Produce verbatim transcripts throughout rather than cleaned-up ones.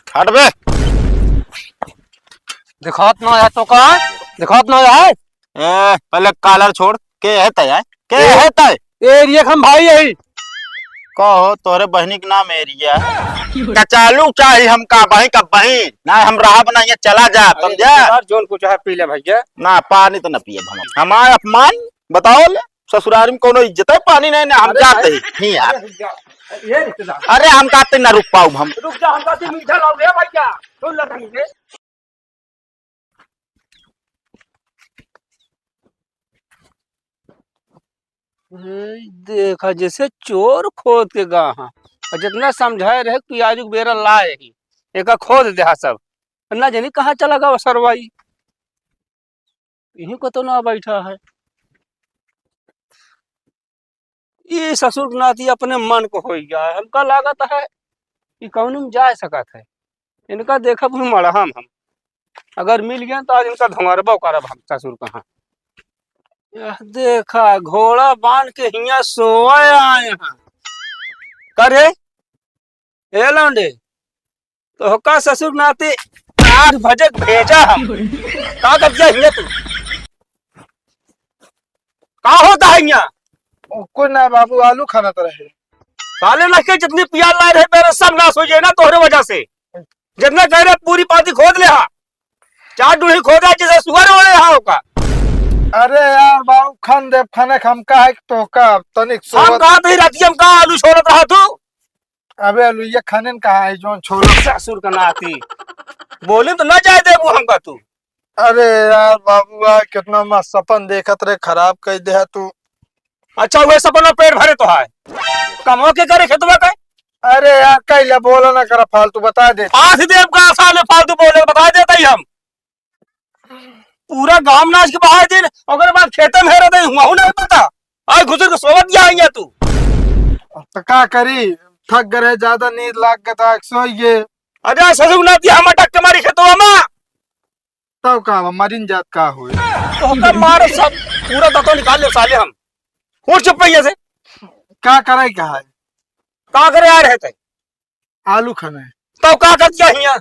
हट बे। दिखात ना है तो का? दिखात ना है? ए, पहले collar छोड़। के है तय, आय? के ए, है तय? area के हम भाई यही। कहो, तोहरे बहिनी के नाम area? कचालू चाही हमका, बही का बही। ना, हम रहब ना, ये चला जा, अरे, समझा? रिश्तेदार जौन कुछ है, पी ले भैया। ना, पानी तो ना पियब हम। हमार अपमान बताओ ले, ससुरारी में कोनो इज्जत है, पानी नहीं, ना, हम अरे जाते भाई, ही। नहीं यार। अरे रुक जा। ये रिश्तेदार। अरे, हम कहते ना रुक पाउब हम। रुक जा, हम कहते मीठा लाओ रे भैया। सुन ले तनी रे। ए, देखा, जैसे चोर खोद के गा हा। और जितना समझाए रहे कि आज बेरा लाए ही, एका खोद देहा सब। ना जानी कहाँ चला गवा सरवाई। यहीं को तो ना बैठा है। ई ससुर के नाती अपने मन को होई गया है। हमका लागत है कि कौनो में जा सकत है। इनका देखब ही मरहम हम। अगर मिल गया तो आज इनका धुमारबो करब हम ससुर कहाँ। यह देखा, घोड़ा बांध के हियाँ सोए आए हैं। करे, ए लौंडे, तोहका ससुर नाती आठ बजे भेजा हम। का कर दिया हियाँ तू? का होता है हियाँ? ओ, कुछ ना बाबू, आलू खाना तो रहे। साले लड़के जितनी प्याज लाए रहे मेरे सब नाश हो जाए ना तोहरे वजह से। जितना कह रहे पूरी पाती खोद ले हा। चार डूढ़ी खोदा जैसे सुअर ओढ़े हा ओका। अरे यार बाबू, खान देव खाने हम का है कि तोहका तनिक हम सोवत कहा थे राती हम का आलू छोड़त रहा तू? अबे अलुइया खाने न कहा है जौन छोड़ो। ससुर का नाती। बोले तो ना जाए देबू हमका तू। अरे यार बाबू, आ कितना मस्त सपन देखत रहे, खराब कर दे तू। अच्छा, वह सपना पेट भरे तो है। कमवा के करे खेतवा के? अरे यार, कैले बोला ना करा फालतू, बता दे। आठ देव का साले फालतू बोले, बता देता ही हम। पूरा गांव नाच के बहाए दिन, ओकरे बाद खेते में हेरे दे, हुआ नहीं पता। आज घुसुर के सोवत जा आइया तू। तो का करी, थक गए, ज्यादा नींद लाग गया था, सोई गए। अरे ससुर ना दिया, हम अटक के मारी खेतवा में। तब का बा, मरिन जात का होई? तो का मार सब, पूरा दतवा निकाल ले साले हम। उठ चुप पहिया से। का करे का है? का करे आ रहे थे? आलू खाना है। तो का कर दिया हिया?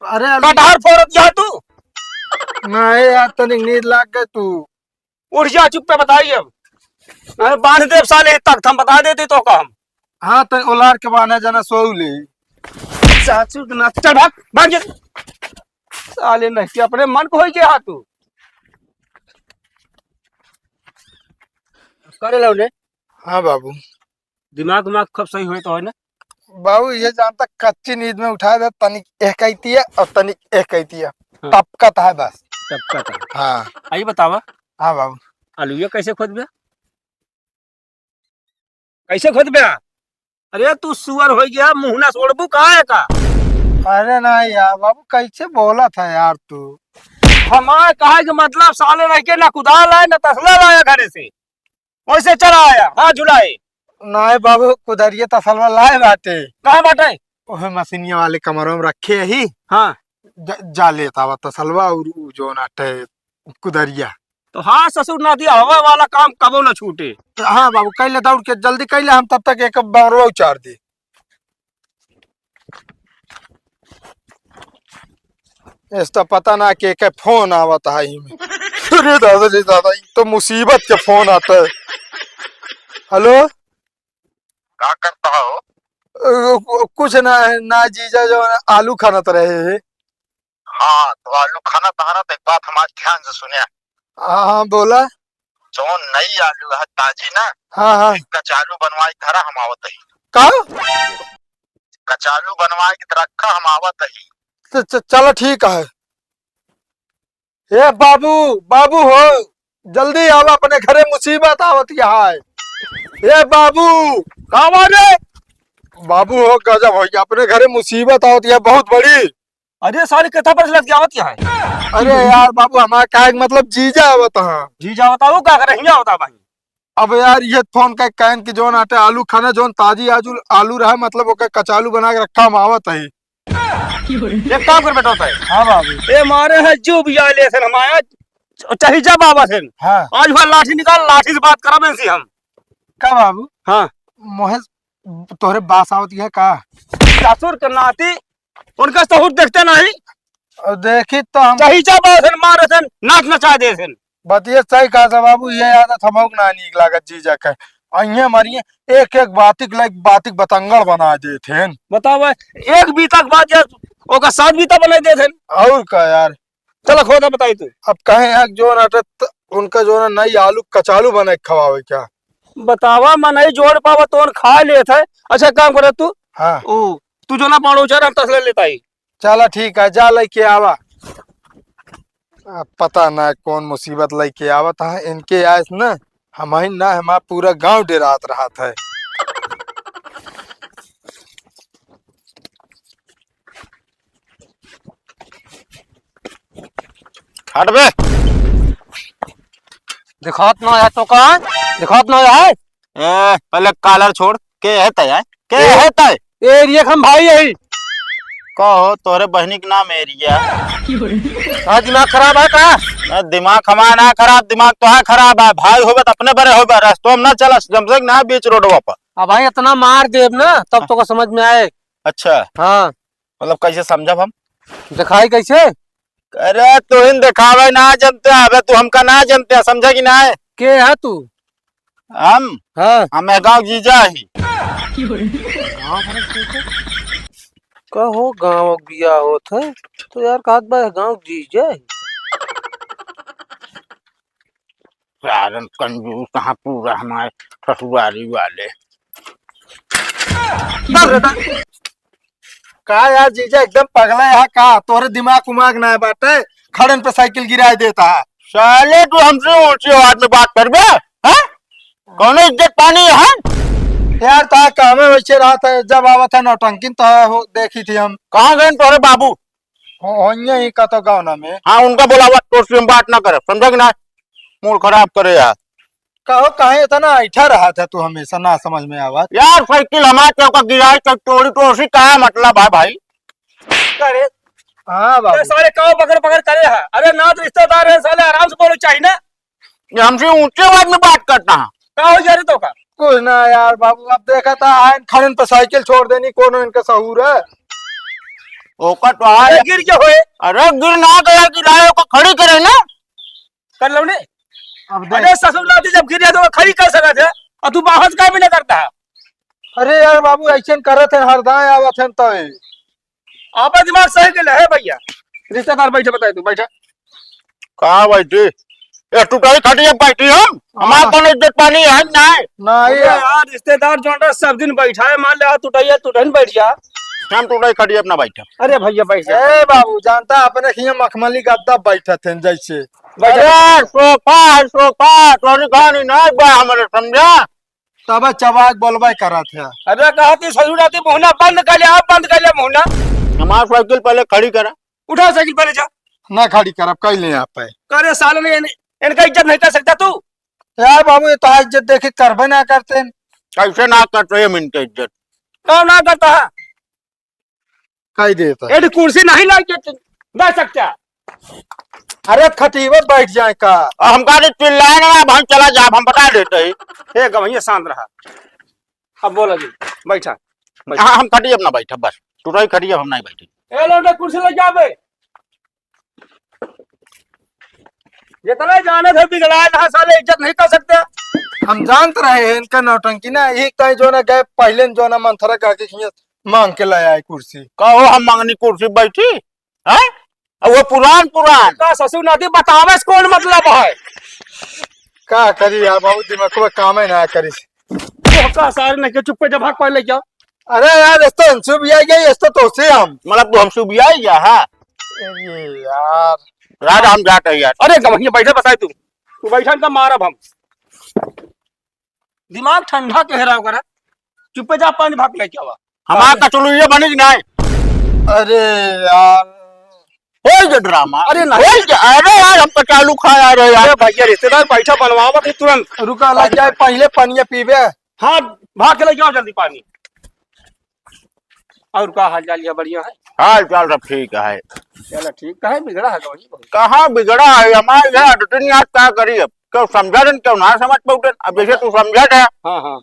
अरे आलू कटहर फोड़त जा तू। नहीं यार, तनिक नींद लाग गए तू। उठ जा, चुप पे बताई अब। अरे बांध देब साले तख्त, हम बता देते तो का हम। हाँ, तो ओलार के बांधे जाना सोऊ ले। सासू के नाच, चल भाग, भाग जा। साले नहीं, अपने मन को होई गया तू। करे लो ने। हाँ बाबू। दिमाग उमाग खूब सही होए तो है ना? बाबू, ये जानता कच्ची नींद में उठा दे, तनिक एक कहती है और तनिक एक कहती है। हाँ। टपकत है बस। टपकत है। हाँ। आई बतावा। हाँ बाबू। आलूया कैसे खोदबे? कैसे खोदबे? अरे तू सुअर हो गया, मुँह ना छोड़बू का है का? अरे ना यार बाबू, कैसे बोला था यार तू? हमार कहे के मतलब साले रह के ना कुदाल आए ना तसला लाया घरे से, वैसे चला आया हाथ झुलाए। नाय बाबू, कुदरिये तसलवा लाए बाटे। कहाँ बाटे? ओहे मशीनिया वाले कमरों में रखे ही। हाँ। ज-, जा लेता आवा तसलवा और उ जो नाटे कुदरिया। तो हाँ ससुर ना दिया हवा वाला काम कबो ना छूटे। हाँ बाबू, कैले दौड़ के जल्दी कैले, हम तब तक एक बंगरवा उचार दे। इस तो पता ना के, के फोन आवत है इमे। अरे दादा रे दादा, ई तो मुसीबत के फोन आता है। हेलो, का करता हो? अ, कु-, कुछ ना है, ना जीजा जो है ना आलू खाना तो रहे है। हाँ, तो आलू खाना तो है ना, तो एक बात हमार ध्यान से सुने। हाँ, हाँ, बोला। जौन नई आलू है ताजी ना, हाँ, हाँ। कचालू बनवाई धरा हम आवत ही। का? कचालू बनवाई के रखा हम आवत ही। च-, च-, चलो ठीक है। ए बाबू, बाबू हो, जल्दी आवा, अपने घरे मुसीबत आवत है। ए बाबू, का बात रे? बाबू हो, गजब हो गया, अपने घरे मुसीबत आवत है बहुत बड़ी। अरे साले, कथा पर लग जावत है। अरे यार बाबू, हमारा काहे के मतलब जीजा आवत है। जीजा आवत है, वो का करे, हियाँ आवत है भाई। अब यार, ये फोन का कहन कि जौन आटे आलू खाना, जौन ताजी आजू आलू रहा, मतलब ओके कचालू बना के रखा, हम आवत है। एक काम कर बेटा, होता है। हाँ बाबू। ए मारे है जो भी आए लेसन हम आया, च-, चाहे जब आवा सन। हाँ। आज वहाँ लाठी निकाल, लाठी से बात करब इनसे हम। का बाबू? हाँ। मोहे तोहरे बास आवत है का? ससुर के नाती उनका सहूर देखते नहीं। और देखी तो हम चहीचा बात है, मारत है, नाच नचा देत है। बतिये सही कहा था बाबू, ये आदत हमहू के ना नीक लागत जीजा के। अइहें मरिए, एक एक बातिक लाइक बातिक बतंगड़ बना देत हैं। बतावा, एक बीता के बाद यार ओका सात बीता बनाई देत हैं। और का यार। चला खोदा बताई तू। अब कहें यार जोन अटत उनका जोन नई आलू कचालू बना के खवावे क्या? बतावा, मनई जोड़ पावा तोन खा लेत है। अच्छा काम करे तू। हाँ। ओ, तू जो ना पाड़ो चार हम तसले लेता ही। चला ठीक है, जा लेके आवा। अब पता ना कौन मुसीबत लेके आवत है, इनके आयस न, हमहिन ना, हमार पूरा गांव डेरात रहत है। हट बे। दिखात ना है तो का? दिखात ना है? ए, पहले कॉलर छोड़, के है तय? के ए, है तय? एरिया के हम भाई यही। कहो, तोहरे बहिनी के नाम एरिया। हाँ, दिमाग खराब है का? ना, दिमाग हमारा ना खराब, दिमाग तो है खराब है। भाई होबे तो अपने बड़े होबे, रस्तों में ना चला, जमसे ना बीच रोडवा पर। अब भाई इतना मार देब ना, तब तो का समझ में आए। अच्छा। हाँ। मतलब कैसे समझब हम? दिखाई कैसे? अरे तू ही दिखावे ना जनते, अबे तू हमका ना जनते, समझा कि ना? के है तू? हम? हाँ। हम ए गाँव जीजा ही। कहो गाँव बिया होत है, तो यार कहत बा गाँव जीजा ही। सारन कंजूस कहाँ पूरा हमारे ससुरारी वाले। का यार जीजा एकदम पगला है का? तोरे दिमाग उमाग ना बाटे, खड़न पे साइकिल गिराए देता है। साले तू हमसे ऊंची आवाज में बात करबे, हैं? कौनो इज्जत पानी है? यार ता कामे वैसे रहत है, जब आवत है नौटंकी तो हो देखी थी हम। कहाँ गए तोरे बाबू? हो, होइये ही का तो गाँव ना में। हाँ, उनका बोलावा, तोर से हम बात ना करे, समझा कि ना? मूड खराब करे यार। कहो, काहे इतना ऐठा रहत है तू हमेशा, ना समझ में आवत? यार, साइकिल हमार चौका गिराई, तो तोरी तो उसी का मतलब है भाई? अरे, हाँ बाबू। ये सारे काव बकर बकर करे है। अरे, नात रिश्तेदार है, साले आराम से बोलो चाहिए ना। ये हमसे ऊंचे आवाज में बात करता है। का हो जा रहे तो का? कुछ ना यार बाबू, अब देखा था, आयन खड़न पे साइकिल छोड़ देनी, कोनो इनका सहूर है? ओका तो है। अरे, गिर गया होए। अरे, गिर ना गया, गिराए को खड़ी करे ना। कर लो ने। अब देख। अरे ससुर नाती जब गिर जाए तो खड़ी कर सकत है, और तू बाहर का भी ना करता है। अरे यार बाबू, ऐसे करत है, हर दाएं आवत है तो ये। आपन दिमाग सही के है भैया। रिश्तेदार बैठे, बताए तू बैठा। का बैठी? ए टुटाई खटिया बैठी हम? हमार हाँ। कौन इज्जत पानी है? नहीं। नहीं अरे यार। यार, रिश्तेदार जो है सब दिन बैठा है, मान ले, हाँ, टुटाई है, टुटाई बैठ जा। हम टुटाई खटिया अपना बैठा। अरे भैया बैठ जा। ए बाबू, जानता अपने हियाँ मखमली गद्दा बैठत हैं जैसे। बैठा। अरे सोफा है, सोफा, तोरी कहानी नहीं बा हमारे, समझा? तब चबाक बोलबे करत है। अरे कहा तू ससुर आती मुहना बंद कर ले, आप बंद कर ले मुहना। हमार साइकिल पहले खड़ी करा। उठा साइकिल पहले जा। ना खड़ी करब, कई ले आप है। करे साले ने, इनका इज्जत नहीं कर सकता तू। यार बाबू, ये तो इज्जत देखी करबे ना करते हैं। कैसे ना करते हैं हम इनका इज्जत? कौन ना करता है? कई देता है। एडी कुर्सी नहीं लाके बैठ सकता। अरे खटीबे बैठ जाए का? अब हम कहा चिल्लाए ना, अब हम चला जाब, हम बता देते ही। ए गवैया शांत रहा। अब बोला जी, बैठा, बैठा। हाँ, हम खटिया अपना बैठा बस। टुटाई खटिया हम नहीं बैठे। ए लौंडा कुर्सी ले जा बे। जितना जाने थे बिगड़ाए ना साले, इज्जत नहीं कर सकते। हम जानत रहे हैं इनका नौटंकी ना, यही कहीं जो ना गए पहले जो ना मंथरा का के खिया मांग के लाया है कुर्सी। कहो हम मांगनी कुर्सी बैठी, हैं? अब वो पुरान पुरान। का ससुर नाती बतावे से कौन मतलब है? का करी यार बाबू, दिमाग को काम ही ना करी। तो का सारे नहीं के चुप्पे जब भाग पाए ले क्या? अरे यार, इस तो अंशु भी आ गया, इस तो तोसे हम। मतलब तू हमसे भी आ गया, हाँ? अरे यार। राजा हम जाते हैं यार। अरे गवैया बैठा बताए तू। तू बैठा इनका मारब हम। दिमाग ठंडा के हेराव करा। चुप्पे जा पानी भाग लेके आवा। हमार कचलू ये बनी कि नहीं? अरे यार। होई जे ड्रामा। अरे नहीं। होई जे, अरे यार हम कचालू खा आ रहे यार। अरे भैया रिश्तेदार बैठा बनवावत है तुरंत। रुका लग जाए पहले पनिया पीबे। हाँ भाग के लेके आओ जल्दी पानी। और का हाल चाल है? बढ़िया है? हाल चाल सब ठीक है। चलो ठीक है, बिगड़ा है कौन? कहाँ बिगड़ा है? हमारे यहाँ दो तीन यार क्या करी अब? क्यों समझा देन, क्यों ना समझ पाउते? अब जैसे तू समझा था। हाँ, हाँ।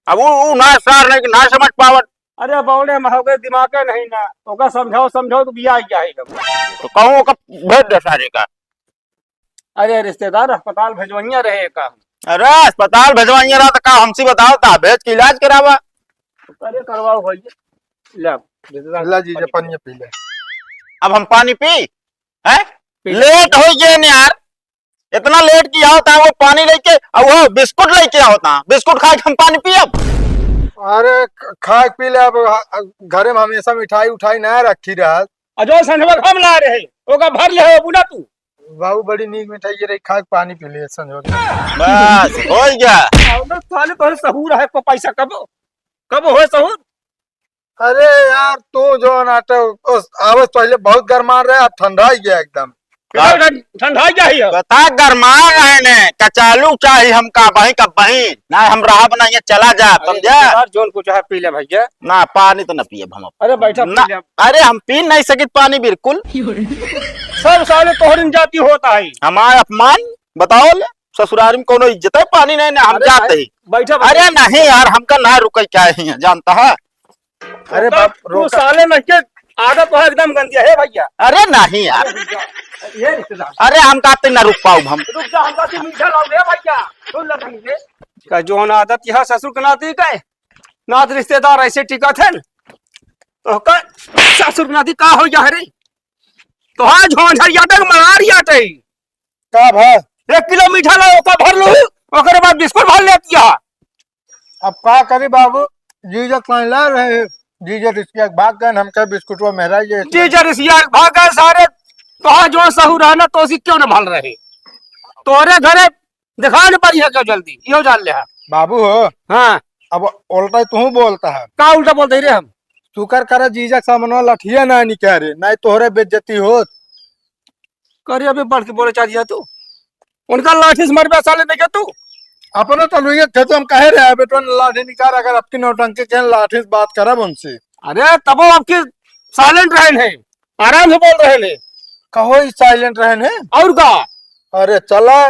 अब वो, वो ना सार नहीं कि ना समझ पावत। अरे बौड़े में हो गए, दिमागे नहीं ना, ओका समझाओ, समझाओ तो बिया गया है हम। तो कहूँ ओका भेज दे सारे का। अरे रिश्तेदार अस्पताल भेजवइया रहे का। अरे अस्पताल भेजवइया रहा तो का हमसे बताओ ता भेज के इलाज करावा। अरे करवाओ भैया, ले आप, रिश्तेदार ला जीजा, पानी पी ले। अब हम पानी पी, हैं? पी ले। लेट हो गए न यार, इतना लेट किया होता है, वो पानी लेके और वो बिस्कुट लेके होता है, बिस्कुट खा के हम पानी पियब? अरे ख-, खा के पी ले, अब ह-, घरे में हमेशा मिठाई उठाई ना रखी रहा। अजो संझवक हम ला रहे, ओका भर ले हो बुला तू। बाबू बड़ी नीक मिठाई ये रही, खा के पानी पी ले संझवक। बस हो गया। और साले तोहरे सहूर है को पैसा कब, कब हो सहूर? अरे यार, तू जो नाटक, उस, आवस पहले बहुत गरमान रहे, अब ठंडा ही गया एकदम। का? ठंडा ही गया ही अब। बता, गरमान रहे ने, कचालू चाही हमका, बही का बही। ना, हम रहब नहीं, ये चला जा, अरे समझा? यार, जोन कुछ है पी ले भैया। ना, पानी तो ना पियब हम अब। अरे बैठा, पी ना, ले। अरे हम पी नहीं सकित पानी बिल्कुल। सब साले तोहरिन जाति होता है। हमार अपमान बताओ ले, ससुरारी में कोनो इज्जत है, पानी नहीं ना, हम अरे जाते भाई, ही। बैठा, बैठा। अरे नहीं यार, हमका ना रुके क्या है, जानता है? अरे तो बाप, तू रोका। साले नहीं के आदत तो है एकदम गंदी है भैया। अरे नहीं यार। अरे रुक जा। ये रिश्तेदार। अरे हम काते ना रुक पाऊ हम। रुक जा, हम काते मीठा लाओ रे भैया। सुन ले तनी रे। का जोन आदत यह ससुर के नाती का है? नात रिश्तेदार ऐसे टिकत है न? तो का ससुर के नाती का हो गया रे? तो हाँ झोंझरिया तक मार याटे। का भा? एक किलो मीठा लाओ, ओका भर लू, ओकरे बाद बिस्कुट भर लेतिया। अब का करी बाबू, जीजा कहीं ला रहे, जीजा रिसिया के भाग गए, हमके बिस्कुटवा मेहरा ये। जीजा रिसिया के भाग गए सारे, तोहार जो सहू रहा ना, तो उसी क्यों न भल रहे। तोरे घरे दिखा न पाई है क्यों जल्दी, यो जान ले हा। बाबू हो। हाँ। अब उल्टा तू बोलता है। का उल्टा बोलते ही रे हम? शुक्र करा जीजा के सामने लठिया ना निकाले, नहीं तोहरे बेइज्जती होत। करे अबे बढ़ के बोले चाह दिया तू। उनका लाठी से मरबे साले देखे तू। अपने तो लुइये थे तो हम कहे रहे बेटवा ने लाठी निकाल, अगर आपकी नौटंकी के लाठी से बात करब उनसे। अरे तबो आपकी साइलेंट रहन है, आराम से बोल रहे हैं। कहो ही साइलेंट रहन है। और का? अरे चला।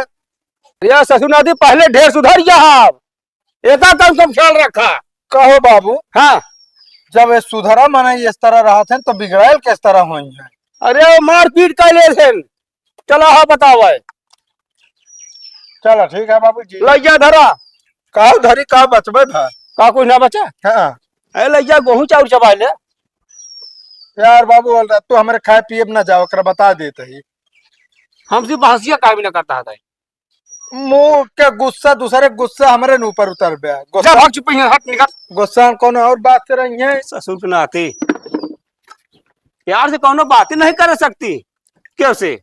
या ससुर नाती पहले ढेर सुधर गया है। एका कम कम ख्याल रखा। कहो बाबू। हाँ। जब ये सुधरा मना इस तरह रहा थे तो बिगड़ायल किस तरह हुई है? अरे वो मारपीट कर ले थे। चला हाँ बताओ है। चलो ठीक है बाबू जी। लैया धरा। का धरी का बचबे भा? का कुछ ना बचा? हाँ। ए लैया गेहूं चाउर चबा ले। यार बाबू बोल रहा तू हमारे खाए पिए ना जाओ, ओकरा बता देते ही। हमसे बहसिया का भी ना करता है। मुंह के गुस्सा, दूसरे गुस्सा हमरे न ऊपर उतर बे। गुस्सा जा भाग चुप ही, हट निकल। गुस्सा हम कौनो और बात से रही है। ससुर के नाती प्यार से कौनो बात ही नहीं कर सकती। कैसे?